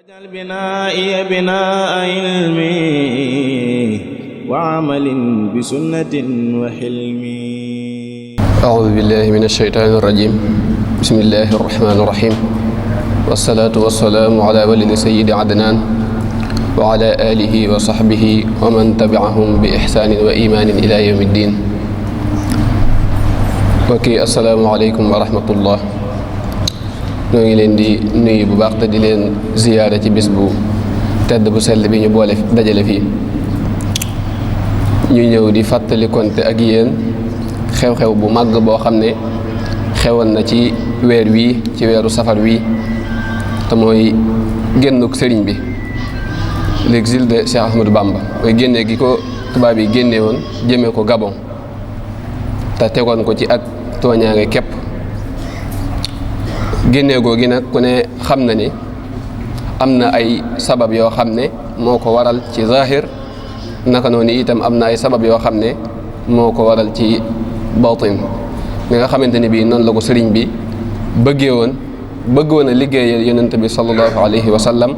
واجعل بنائي بناء علم وعمل بسنة وحلم. أعوذ بالله من الشيطان الرجيم. بسم الله الرحمن الرحيم. والصلاة والسلام على ولد سيد عدنان وعلى آله وصحبه ومن تبعهم بإحسان وإيمان إلى يوم الدين. وكي السلام عليكم ورحمة الله. ñoo ngi leen di nuyu bu baax te di leen ziyaare ci bis bu tedd bu sell bi ñu boole dajale fii ñu ñëw di fàttali konte ak yéen xew-xew bu màgg boo xam ne xewoon na ci weer wii ci weeru safar wii te mooy génnuk sëriñ bi l'exil de Cheikh Ahmadou Bamba mooy génnee gi ko tubaab yi génne woon jëmee ko Gabon te tegoon ko ci ak tooñaange képp. génnee googi nag ku ne xam na ni am na ay sabab yoo xam ne moo ko waral ci zahir naka noonu itam am na ay sabab yoo xam ne moo ko waral ci batin li nga xamante ni bii noonu la ko sëriñ bi bëggoon a liggéeyal yonent bi sallallahu alayhi wa sallam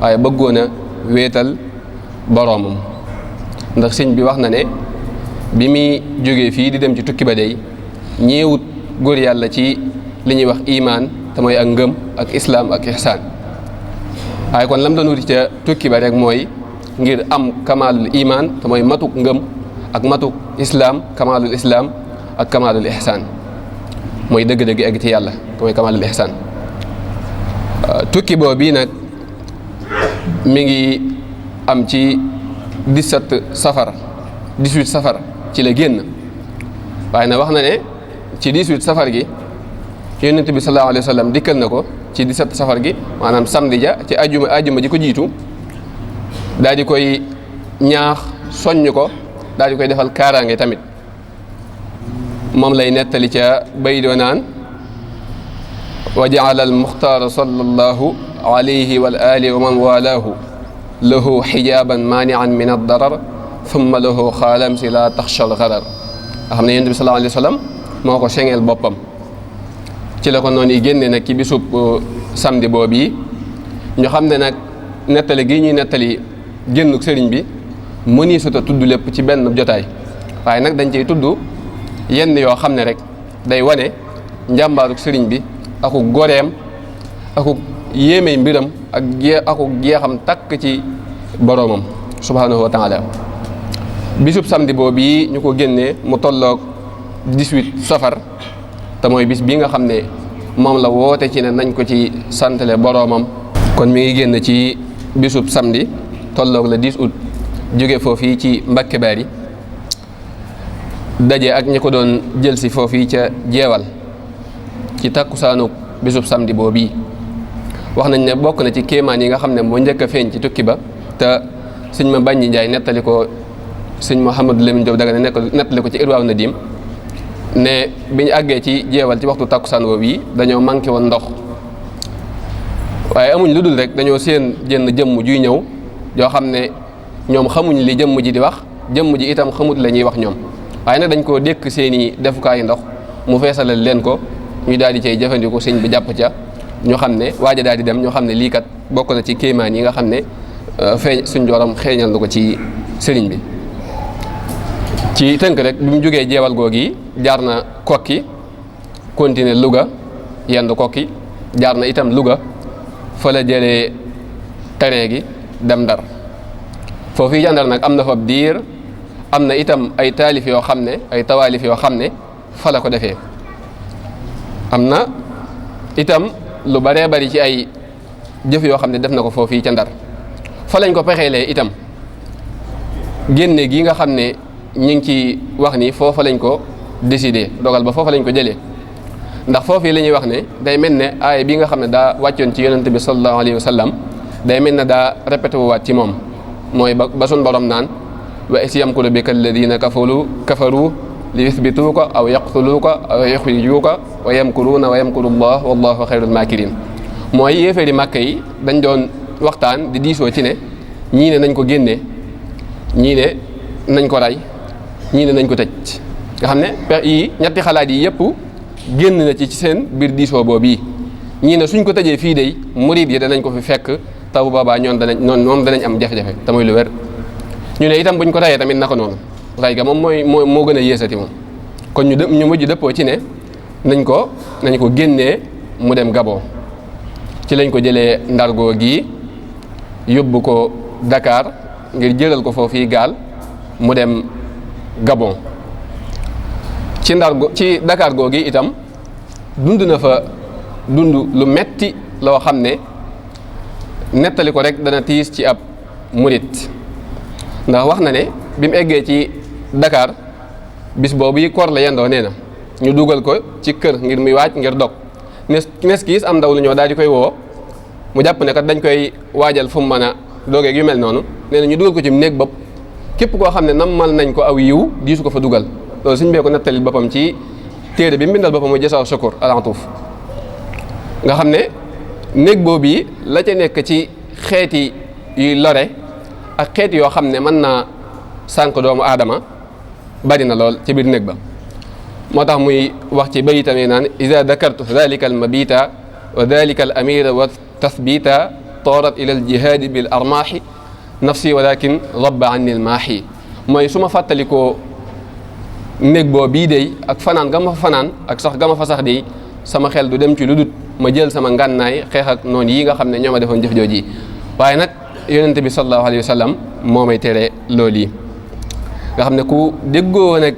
waaye bëggoon a wéetal boroomam ndax sëriñ bi wax na ne bi muy jógee fii di dem ci tukki ba day ñeewut góor yàlla ci li ñuy wax imaan te mooy ak ngëm ak islaam ak ihsaan waaye kon lam doon wuti ca tukki ba rek mooy ngir am kamaalul imaan te mooy matuk ngëm ak matuk islaam kamaalul islaam ak kamaalul ihsaan mooy dëgg-dëgg egg ci yàlla te mooy kamaalul ihsaan tukki boobu bii nag mi ngi am ci 18 safar ci la génn waaye nag wax na ne ci 18 safar gi yonent bi sallallahu alayhi wa sallam dikkal na ko ci 17 safar gi maanaam samedi ja ci ajuma ji ko jiitu daal di koy ñaax soññ ko daal di koy defal kaaraange tamit moom lay nettali ca bay doo naan wa jaala al muxtaara sallallahu alayhi wa alihi wa man walaahu lahu xijaaban maanian min ad-darar thumma lahu xaalam si la taxsha al gharar nga xam ne yonent bi sallallahu alayhi wa sallam moo ko sengeel boppam ci la ko noonu yi génne nag ci bisub samedi boobu yi ñu xam ne nag nettali gi ñuy nettali génnuk sëriñ bi mëni suta tudd lépp ci benn jotaay waaye nag dañ ciy tudd yenn yoo xam ne rek day wane njàmbaaruk sëriñ bi aku goreem aku yéemey mbiram aku jeexam takk ci boroomam subhanahu wa taala bisub samedi boobu yi ñu ko génnee mu tolloog 18 safar te mooy bis bi nga xam ne moom la woote ci ne nañ ko ci santale boroomam kon mi ngi génn ci bisub samedi tolloog le 10 août jóge foofii ci Mbàkke Bari daje ak ñi ko doon jël si foofii ca jeewal ci takkusaanu bisub samedi boobu wax nañ ne bokk na ci kéemaan yi nga xam ne moo njëkk a feeñ ci tukki ba te sëñ ma Baññi Njaay nettali ko sëñ Mouhamadou Lamine Diop Dagana nettali ko ci Irwaaw Nadim ne bi ñu àggee ci jeewal ci waxtu takkusaan woowu yi dañoo manqué woon ndox waaye amuñ lu dul rek dañoo seen jënn jëmm juy ñëw yoo xam ne ñoom xamuñ li jëmm ji di wax jëmm ji itam xamut la ñuy wax ñoom waaye nag dañ koo dékk seeni defukaayu ndox mu feesalal leen ko ñu daal di cay jëfandiku sëñ bi jàpp ca ñu xam ne waaja daal di dem ñoo xam ne lii kat bokk na ci kéemaan yi nga xam ne feeñ suñ joram xeeñal na ko ci sëriñ bi ci tënk rek bi mu jógee jeewal googi jaar na kokki continuer Louga yendu kokki jaar na itam Louga fa la jëlee terrain gi dem Ndar foofu yi Ndar nag am na fa diir am na itam ay taalif yoo xam ne ay tawaalif yoo xam ne fa la ko defee am na itam lu baree bari ci ay jëf yoo xam ne def na ko foofu yi ca Ndar fa lañ ko pexeelee itam génne gi nga xam ne ñi ngi ci wax ni foofa lañ ko décidé dogal ba foofa lañ ko jëlee ndax foofu yi la ñuy wax ne day mel ne aaya bi nga xam ne daa wàccoon ci yonent bi sallallahu alayhi wa sallam day mel ne daa répété waat ci moom mooy ba suñ borom naan wa is yamkuru bika alladina kafaru li yuthbituuka aw yaqtuluuka aw yuxrijuuka wa yamkuruuna wa yamkuru llah wallahu xayrul makirin mooy yéeféeri màkka yi dañ doon waxtaan di diisoo ci ne ñii ne nañ ko génnee ñii ne nañ ko rey ñii ne nañ ko tëj nga xam ne yii ñetti xalaat yi yëpp génn na ci seen biir diisoo boobu yi ñii ne suñ ko tëjee fii day murid yi danañ ko fi fekk taw bu boobaa moom danañ am jafe-jafe te muy lu wér. ñu ne itam buñ ko rayee tamit naka noonu ray ga moom moo gën a yéesati moom. kon ñu mujj dëppoo ci ne nañ ko génnee mu dem Gabon ci lañ ko jëlee ndargoo gi yóbbu ko Dakar ngir jëlal ko foofu gaal mu dem Gabon. ci Dakar goo gi itam dund na fa dund lu metti loo xam ne nettali ko rek dana tiis ci ab murit ndax wax na ne bi mu eggee ci Dakar bis boobu yi koor la yendoo nee na ñu dugal ko ci kër ngir muy waaj ngir dog nes kiis am ndaw lu ñëw daal di koy woo mu jàpp ne kat dañ koy waajal fu mu mën a dogeeg yu mel noonu nee na ñu dugal ko ci néeg bopp képp koo xam ne nammal nañ ko aw yiw diisu ko fa dugal loolu suñ bee ko nettalil boppam ci téere bi mbindal boppam mu Jasaaw Shakur alantuuf nga xam ne néeg boobu yi la ca nekk ci xeeti yuy lore ak xeeti yoo xam ne mën naa sànq doomu aadama bari na lool ci biir néeg ba moo tax muy wax ci bayitam yi naan ida dakartu dalika al mabita wa dalika al amira wa tathbita toorat ila al jihaadi bil armaahi nafsi walakin rabba anni al maahi mooy su ma fàttalikoo néeg boo bii dey ak fanaan ga ma fa fanaan ak sax ga ma fa sax dey sama xel du dem ci lu dut ma jël sama ngànnaay xeex ak noonu yi nga xam ne ñoo ma defoon jëf jooji waaye nag yonente bi sallallahu alayhi wa sallam moo may tere loolu yi nga xam ne ku déggoo nag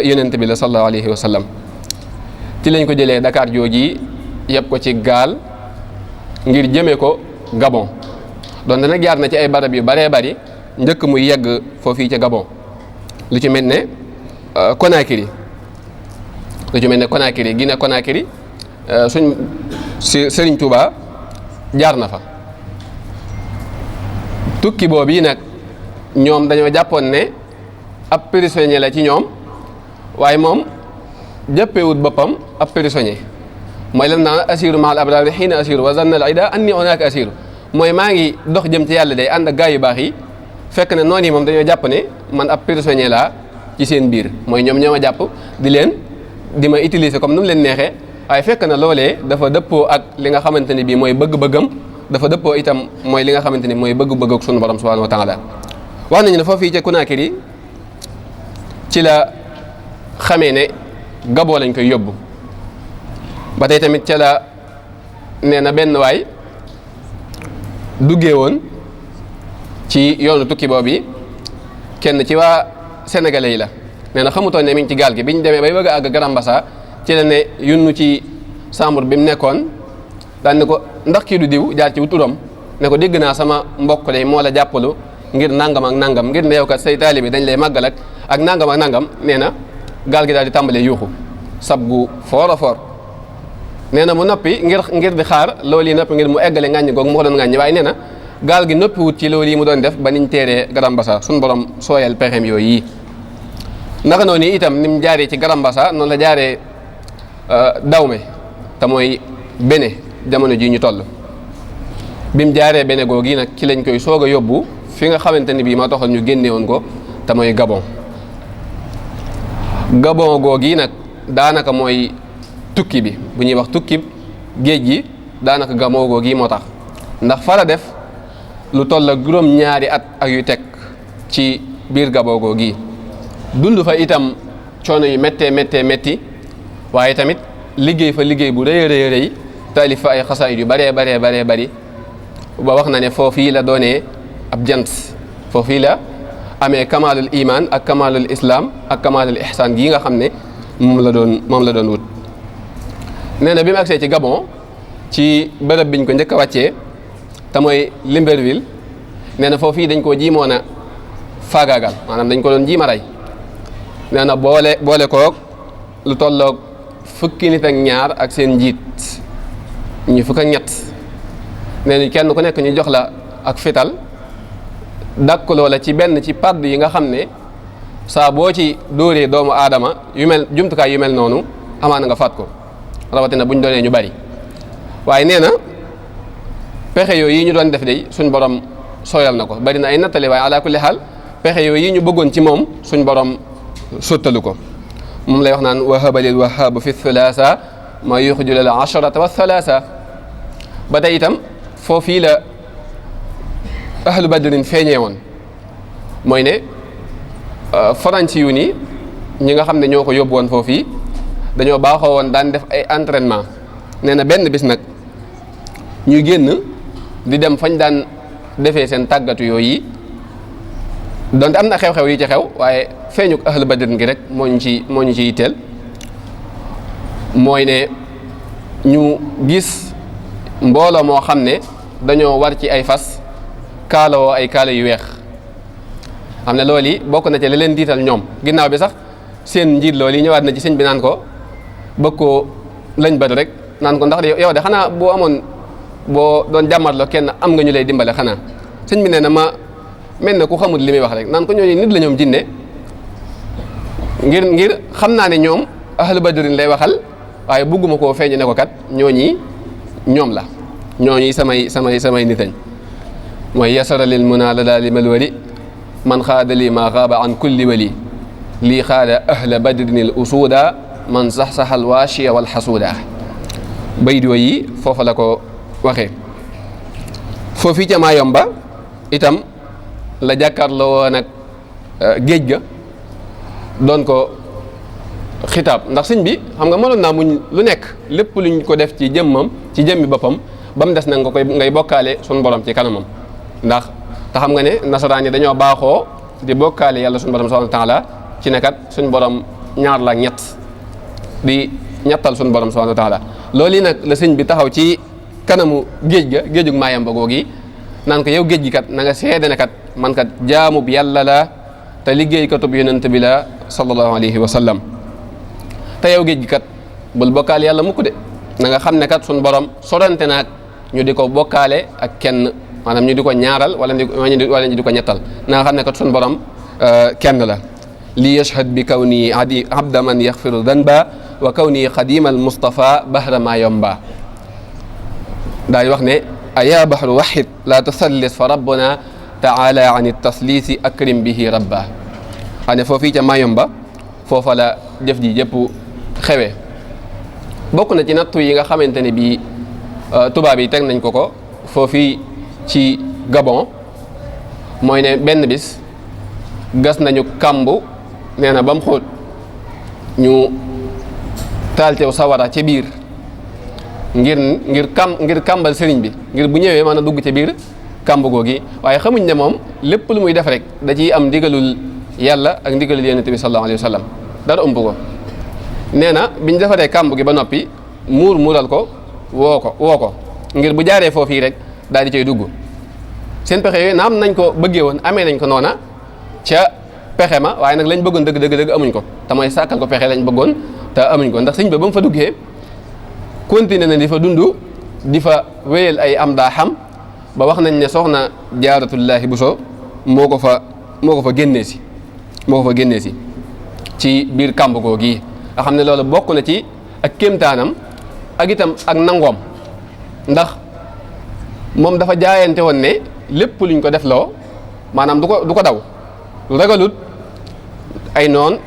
yonente bi la sallallahu alayhi wa sallam ci lañ ko jëlee Dakar jooji yëpp ko ci gaal ngir jëmee ko Gabon doon nag jaar na ci ay barab yu baree bari njëkk muy yegg foofii ca Gabon lu ci mel ne Conakry Guinée Conakry suñ Serigne Touba jaar na fa tukki boobu yi nag ñoom dañoo jàppoon ne ab prisonnier la ci ñoom waaye moom jàppewut boppam ab prisonnier mooy lan naan asiru mahal abrari xiina asiru wa zanna al ida anni onaaka asiru mooy maa ngi dox jëm ci yàlla day ànd ak gaa yu baax yi fekk ne noonu yi moom dañoo jàpp ne man ab prisonnier laa ci seen biir mooy ñoom ñoo ma jàpp di ma utiliser comme nu mu leen neexee waaye fekk na loolee dafa dëppoo ak li nga xamante ne bii mooy bëgg-bëggam dafa dëppoo itam mooy li nga xamante ni mooy bëgg-bëgg ak sunu borom subhanahu wa taala wax nañu ne foofu ca Conakry ci la xamee ne Gabon lañ koy yóbbu ba tey tamit ca la nee na benn waay duggee woon ci yoonu tukki boobu yi kenn ci waa sénégalais yi la nee na xamutoon ne mi ngi ci gaal gi bi ñu demee bay bëgg a àgg Grand Bassam ci la ne yunnu ci chambre bi mu nekkoon daan ne ko ndax kii du diw jaar ci wu turam ne ko dégg naa sama mbokk day moo la jàppalu ngir nangam ak nangam ngir ne yow kat say taalibe dañ lay màggal ak nangam ak nangam nee na gaal gi daal di tàmbalee yuuxu sab gu foor a foor nee na mu noppi ngir di xaar loolu yi noppi ngir mu eggale ŋàññi googu mu ko doon ŋàññi waaye nee na gaal gi noppi wut ci loolu yi mu doon def ba niñ teeree Grand Bassam suñu borom sooyal pexem yooyu yi naka noonu itam ni mu jaaree ci Grand Bassam noonu la jaaree Dahomey te mooy Bénin jamono ji ñu toll bi mu jaaree Bénin googu nag ci lañ koy soog a yóbbu fi nga xamante ni bii ma taxal ñu génne woon ko te mooy Gabon googu nag daanaka mooy tukki bi bu ñuy wax tukki géej gi daanaka Gabon googu moo tax ndax fa la def lu toll ak juróom-ñaari at ak yu teg ci biir Gabon googu dund fa itam coono yu métti waaye tamit liggéey fa liggéey bu rëy taalif fa ay xasaayid yu baree bari ba wax na ne foofii la doonee ab jant foofii la amee kamalul iman ak kamalul islam ak kamalul ihsan gi nga xam ne moom la doon wut nee na bi mu agsee ci Gabon ci bërëb biñ ko njëkk a wàccee te mooy Libreville nee na foofii dañ koo jiimoon a faagaagal maanaam dañ ko doon jiima rey nee na boole koog lu tolloog fukki nit ak ñaar ak seen njiit ñu fukk ak ñett nee na kenn ku nekk ñu jox la ak fital dàkkaloo la ci benn ci padd yi nga xam ne saa boo ci dóoree doomu aadama jumtukaay yu mel noonu amaana nga faat ko rawatina buñ doonee ñu bari waaye nee na pexe yooyu yi ñu doon def de suñ borom sooyal na ko bari na ay nattale waaye ala kulli xaal pexe yooyu yi ñu bëggoon ci moom suñ borom sottalu ko moom lay wax naan wahabalil wahaabu fi thulaasa ma yuxju lil asharata wa thalaasa ba tey itam foofii la ahlu badrin feeñee woon mooy ne faransi yu nii ñi nga xam ne ñoo ko yóbbu woon foofii dañoo baaxoo woon daan def ay entraînement nee na benn bis nag ñu génn di dem fañ daan defee seen tàggatu yooyu donte am na xew-xew yi ci xew waaye feeñu ahlu badrin gi rek moo ñu ci yitteel mooy ne ñu gis mbooloo moo xam ne dañoo war ci ay fas kaalawoo ay kaala yu weex xam ne loolu yi bokk na ci la leen diital ñoom ginnaaw bi sax seen njiit loolu yi ñëwaat na ci sëñ bi naan ko bëgg koo lañ bët rek naan ko ndax de yow de xanaa boo doon jàmmarloo kenn am nga ñu lay dimbale xanaa sëñ bi nee na ma mel na ku xamul li muy wax rek naan ko ñooñu nit la ñoom jinne ngir xam naa ne ñoom ahlu badrin lay waxal waaye bugguma koo feeñu ne ko kat ñooñi ñoom la ñooñi samay nitañ mooy yasara lil muna la daal limal wali man xaada li ma xaaba an kulli wali lii xaada ahla badrin al usuuda man saxsaxal waashiya wal xasuuda bayit yi foofa la ko waxee foofu ca Maayomba itam la jàkkaarloo woon ak géej ga doon ko xitaab ndax sëñ bi xam nga mënoon naa muñ lu nekk lépp luñ ko def ci jëmmam ci jëmmi boppam ba mu des nag ngay bokkaale suñu borom ci kanamam ndax te xam nga ne nasaraan yi dañoo baaxoo di bokkaale yàlla suñu borom subhanahu wa taala ci nekkat suñu borom ñaar la ak ñett di ñettal suñu borom subhanahu wa taala loolu yi nag la sëñ bi taxaw ci kanamu géej ga géejug Maayomba googi naan ko yow géej gi kat na nga seede ne kat man kat jaamub yàlla la te liggéeykatub yonent bi la sallallahu alayhi wa sallam te yow géej gi kat bul bokkaale yàlla mukk de na nga xam ne kat suñu borom sorante naag ñu di ko bokkaale ak kenn maanaam ñu di ko ñaaral wala ñu di ko ñettal na nga xam ne kat suñu borom kenn la li yashhad bi kaw nii abda man yaxfiru danba wa kaw nii xadima al mustafa bahra Maayomba daal di wax ne aya bahru waxid la tusallis fa rabbuna taala an taslisi akrim bihi rabba xam ne foofii ca Maayomba foofa la jëf ji jëpp xewee bokk na ci nattu yi nga xamante ne bii tubaab yi teg nañ ko foofii ci Gabon mooy ne benn bis gas nañu kambu nee na ba mu xóot ñu taal teew sawara ca biir ngir kàmbal sëriñ bi ngir bu ñëwee mën a dugg ca biir kàmb googi waaye xamuñ ne moom lépp lu muy def rek da ciy am ndigalul yàlla ak ndigalul yonent bi sallallahu alayhi wa sallam dara ëmb ko nee na biñ defaree kàmb gi ba noppi muural ko woo ko ngir bu jaaree foofii rek daal di cay dugg seen pexe yooyu naam nañ ko bëggee woon amee nañ ko noona ca pexe ma waaye nag lañ bëggoon dëgg amuñ ko te mooy sàkkal ko pexe lañ bëggoon te amuñ ko ndax sëñ ba mu fa duggee continué na di fa dund di fa wéyal ay am daa xam ba wax nañ ne soxna jaaratullaahi Buso moo ko fa génnee si ci biir kàmb googu nga xam ne loolu bokk na ci ak kéemtaanam ak itam ak nangoom ndax moom dafa jaayante woon ne lépp luñ ko def loo maanaam du ko daw ragalut ay noon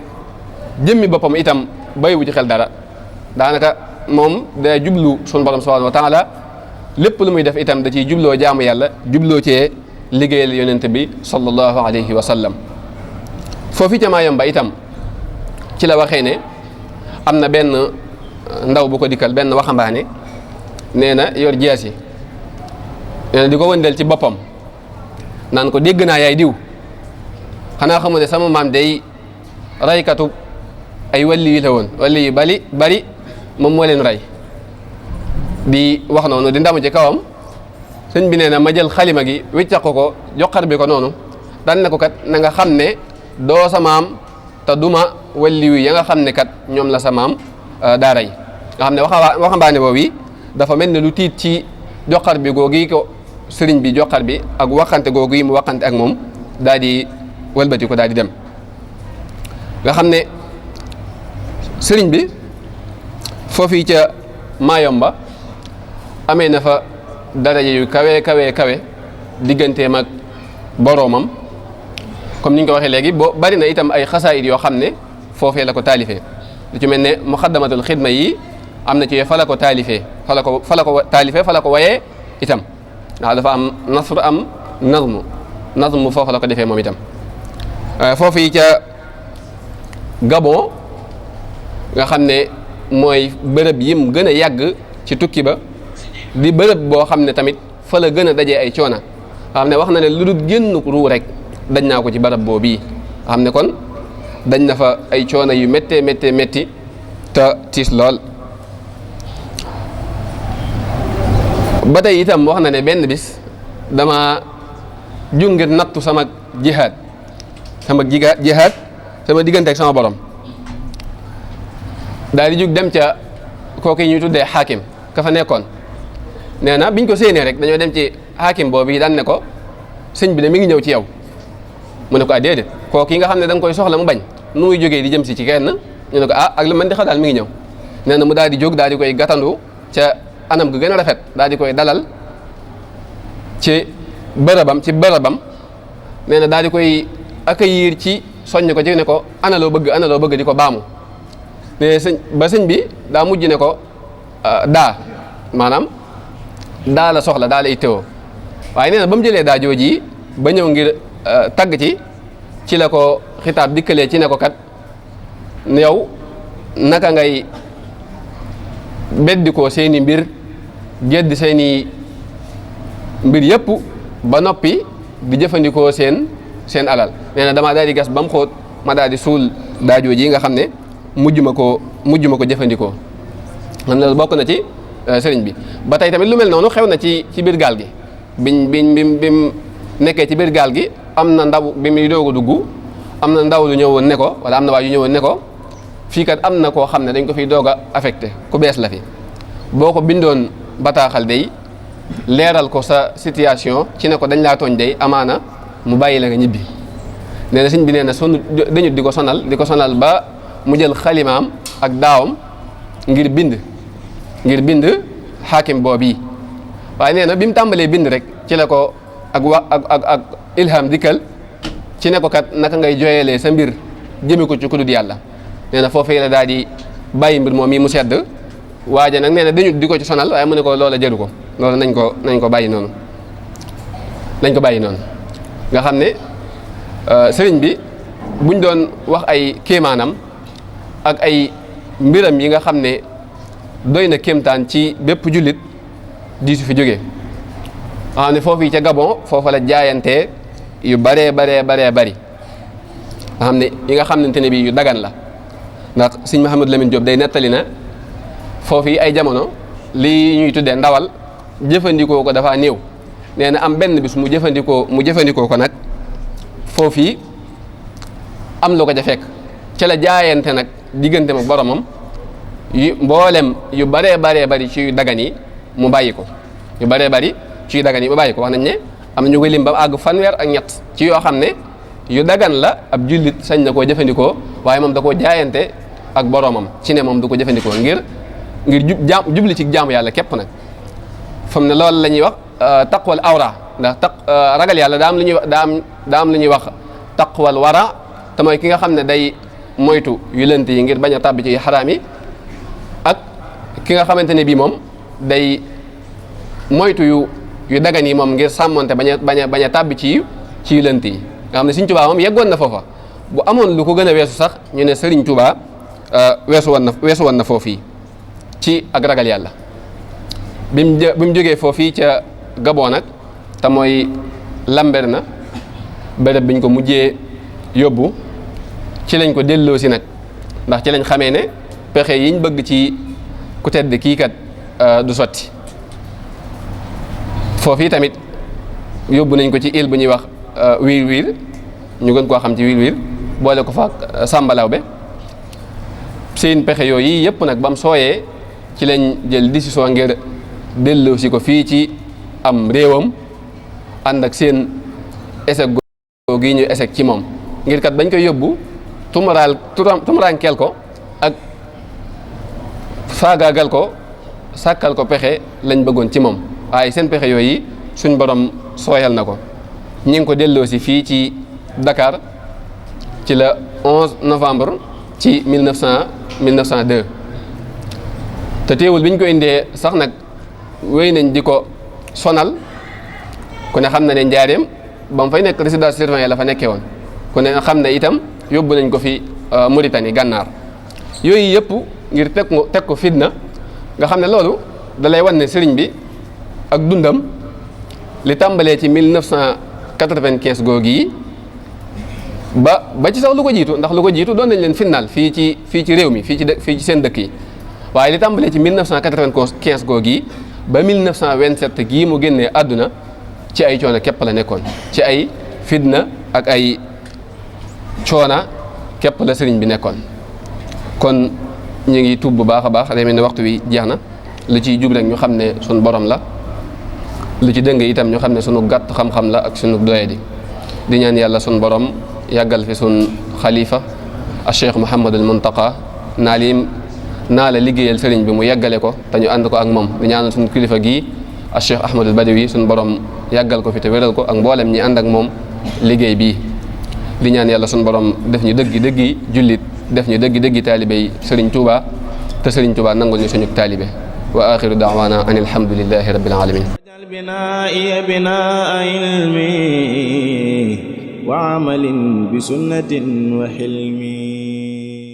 jëmmi boppam itam bàyyiwu ci xel dara daanaka moom day jublu sunu borom subhanahu wa taala lépp lu muy def itam da ciy jubloo jaamu yàlla jubloo cee liggéeyal yonent bi sallallahu alayhi wa sallam foofu ca Maayomba itam ci la waxee ne am na benn ndaw bu ko dikkal benn waxambaane nee na yor jaasi nee na di ko wëndeel ci boppam naan ko dégg naa yaay diw xanaa xamu ne sama maam day raykatu ay walli yi la woon walli yu bari moom moo leen rey di wax noonu di ndamu ci kawam sëñ bi nee na ma jël xalima gi wiccax ko joxar bi ko noonu daan ne ko kat na nga xam ne doo sa maam te duma walli yu ya nga xam ne kat ñoom la sa maam daa rey nga xam ne waxambaane boobu dafa mel ne lu tiit ci joxar bi googu ko sëriñ bi joxar bi ak waxante googu yi mu waxante ak moom daal di wëlbati ko daal di dem nga xam ne sëriñ bi foofii ca Maayomba amee na fa daraja yu kawe digganteem ak boroomam comme ni ñu ko waxee léegi bari na itam ay xasaayid yoo xam ne foofee la ko taalifee lu ci mel ne muxaddamatul xidma yi am na ci fa la ko taalifee fa la ko wayee itam ndax dafa am nasr am nazmu foofu la ko defee moom itam foofu yi ca Gabon nga xam ne mooy bërëb yim gën a yàgg ci tukki ba di bërëb boo xam ne tamit fa la gën a dajee ay coona nga xam ne wax na ne lu dul génn ruu rek dañ naa ko ci barab boo bii nga xam ne kon dañ na fa ay coona yu méttee métti te tiis lool ba tey itam wax na ne benn bis dama jug ngir nattu sama jihaad sama diggante ak sama borom daal di jug dem ca kooku yi ñuy tuddee xaakim ka fa nekkoon nee na biñ ko séenee rek dañoo dem ci xaakim boobu yi daan ne ko sëñ bi de mi ngi ñëw ci yow mu ne ko déedéet kooku yi nga xam ne da nga koy soxla mu bañ nu muy jógee di jëm si ci kenn ñu ne ko ak lu mën di xa daal mi ngi ñëw nee na mu daal di jóg daal di koy gàttandu ca anam gu gën a rafet daal di koy dalal ci bërëbam nee na daal di koy accueillir ci soññ ko ci ne ko ana loo bëgg di ko baamu ne sëñ bi daa mujj ne ko maanaam daa la soxla daa la ittewoo waaye nee na ba mu jëlee daa jooji ba ñëw ngir tagg ci la ko xitaab dikkalee ci ne ko kat yow naka ngay beddi ko seeni mbir geddi seeni mbir yëpp ba noppi di jëfandikoo seen alal nee na damaa daal di gas ba mu xóot ma daal di suul daa jooji nga xam ne mujj ma ko jëfandikoo xam ne bokk na ci sëriñ bi ba tey tamit lu mel noonu xew na ci biir gaal gi bim nekkee ci biir gaal gi am na ndaw bi muy doog a dugg am na ndaw lu ñëwoon ne ko wala am na waa yu ñëwoon ne ko fii kat am na koo xam ne dañ ko fiy doog a affecté ku bees la fi boo ko bindoon bataaxal day leeral ko sa situation ci ne ko dañ laa tooñ day amaana mu bàyyi la nga ñibbi nee na sëñ bi nee na dañu di ko sonal ba mu jël xalimaam ak daawam ngir bind xaakim boobu yi waaye nee na bi mu tàmbalee bind rek ci la ko ak ilham dikkal ci ne ko kat naka ngay jooyalee sa mbir jëme ko ci ku dul yàlla nee na foofee la daal di bàyyi mbir moom yi mu sedd waaja nag nee na dañu di ko ci sonal waaye mu ne ko loola jëru ko loolu nañ ko bàyyi noonu nga xam ne sëriñ bi buñ doon wax ay kéemaanam ak ay mbiram yi nga xam ne doy na kéemtaan ci bépp jullit di su fi jógee nga xam ne foofu yi ca Gabon foofa la jaayantee yu baree bari nga xam ne yi nga xamante ne bii yu dagan la ndax sëñ Mouhamadou Lamine Diop day nettali na foofu yi ay jamono li ñuy tuddee ndawal jëfandikoo ko dafa néew nee na am benn bis mu jëfandikoo ko nag foofu yi am lu ko ca fekk ca la jaayante nag diggante ak boromam mboolem yu baree bari ci yu dagan yi mu bàyyi ko wax nañ ne am na ñu koy lim ba àgg fanweer ak ñett ci yoo xam ne yu dagan la ab jullit sañ na koo jëfandikoo waaye moom da koo jaayante ak boromam ci ne moom du ko jëfandikoo ngir jubli ci jaamu yàlla képp nag fam ne loolu la ñuy wax taqwal awra ndax ragal yàlla daa am lu ñuy wax taqwal wara te mooy ki nga xam ne day moytu yu lënt yi ngir bañ a tàbbi ci xaraam yi ak ki nga xamante ne bii moom day moytu yu dagan yi moom ngir sàmmonte bañ a tàbbi ci yu lënt yi nga xam ne Sëriñ Tuubaa moom yeggoon na foofa bu amoon lu ko gën a weesu sax ñu ne Sëriñ Tuubaa weesu woon na foofii ci ak ragal yàlla bi mu jógee foofii ca Gabon nag te mooy Lambaréné béréb biñ ko mujjee yóbbu ci lañ ko delloo si nag ndax ci lañ xamee ne pexe yiñ bëgg ci ku tedd kii kat du sotti foofii tamit yóbbu nañ ko ci île bu ñuy wax wiir wiir ñu gën koo xam ci wiir wiir boole ko fa sàmbalaw be seen pexe yooyu yëpp nag ba mu sooyee ci lañ jël décision ngir delloo si ko fii ci am réewam ànd ak seen échec gi ñu échec ci moom ngir kat bañ koy yóbbu tumuraankeel ko ak faagaagal ko sàkkal ko pexe lañ bëggoon ci moom waaye seen pexe yooyu suñ borom sooyal na ko ñi ngi ko delloo si fii ci Dakar ci la 11 novembre ci 1902 te teewul bi ñu ko indee sax nag wéy nañ di ko sonal ku ne xam na ne njaareem ba mu fay nekk résidence surveillée la fa nekkee woon ku ne xam ne itam yóbbu nañ ko fi Mauritanie gànnaar yooyu yëpp ngir teg ko fitna nga xam ne loolu da lay wan ne sëriñ bi ak dundam li tàmbalee ci 1995 googu yi ba ci sax lu ko jiitu ndax lu ko jiitu doon nañ leen fitnaal fii ci réew mi fii ci seen dëkk yi waaye li tàmbalee ci 1995 googu yi ba 1927 gii mu génnee àdduna ci ay coono képp la nekkoon ci ay fitna ak ay coona képp la sëriñ bi nekkoon kon ñu ngi tuub bu baax a baax day mel ne waxtu wi jeex na lu ciy jub rek ñu xam ne sunu borom la lu ci dëng itam ñu xam ne sunu gàtt xam-xam la ak sunu doyadi di ñaan yàlla sunu borom yàggal fi sun xalifa a Cheikh Mouhamadul Muntaqa naa la liggéeyal sëriñ bi mu yeggale ko te ñu ànd ko ak moom di ñaanal suñu kilifa gii a Cheikh Ahmadul Badawi suñu borom yàggal ko fi te wéral ko ak mboolem ñi ànd ak moom liggéey bii di ñaan yàlla suñu borom def ñu dëggi jullit def ñu dëggi taalibe yi sëriñ Tuuba te sëriñ Tuuba nangul ñu suñu taalibe wa axiru daawaana an alhamdulillahi rabbil alamin وعمل بسنة وحلم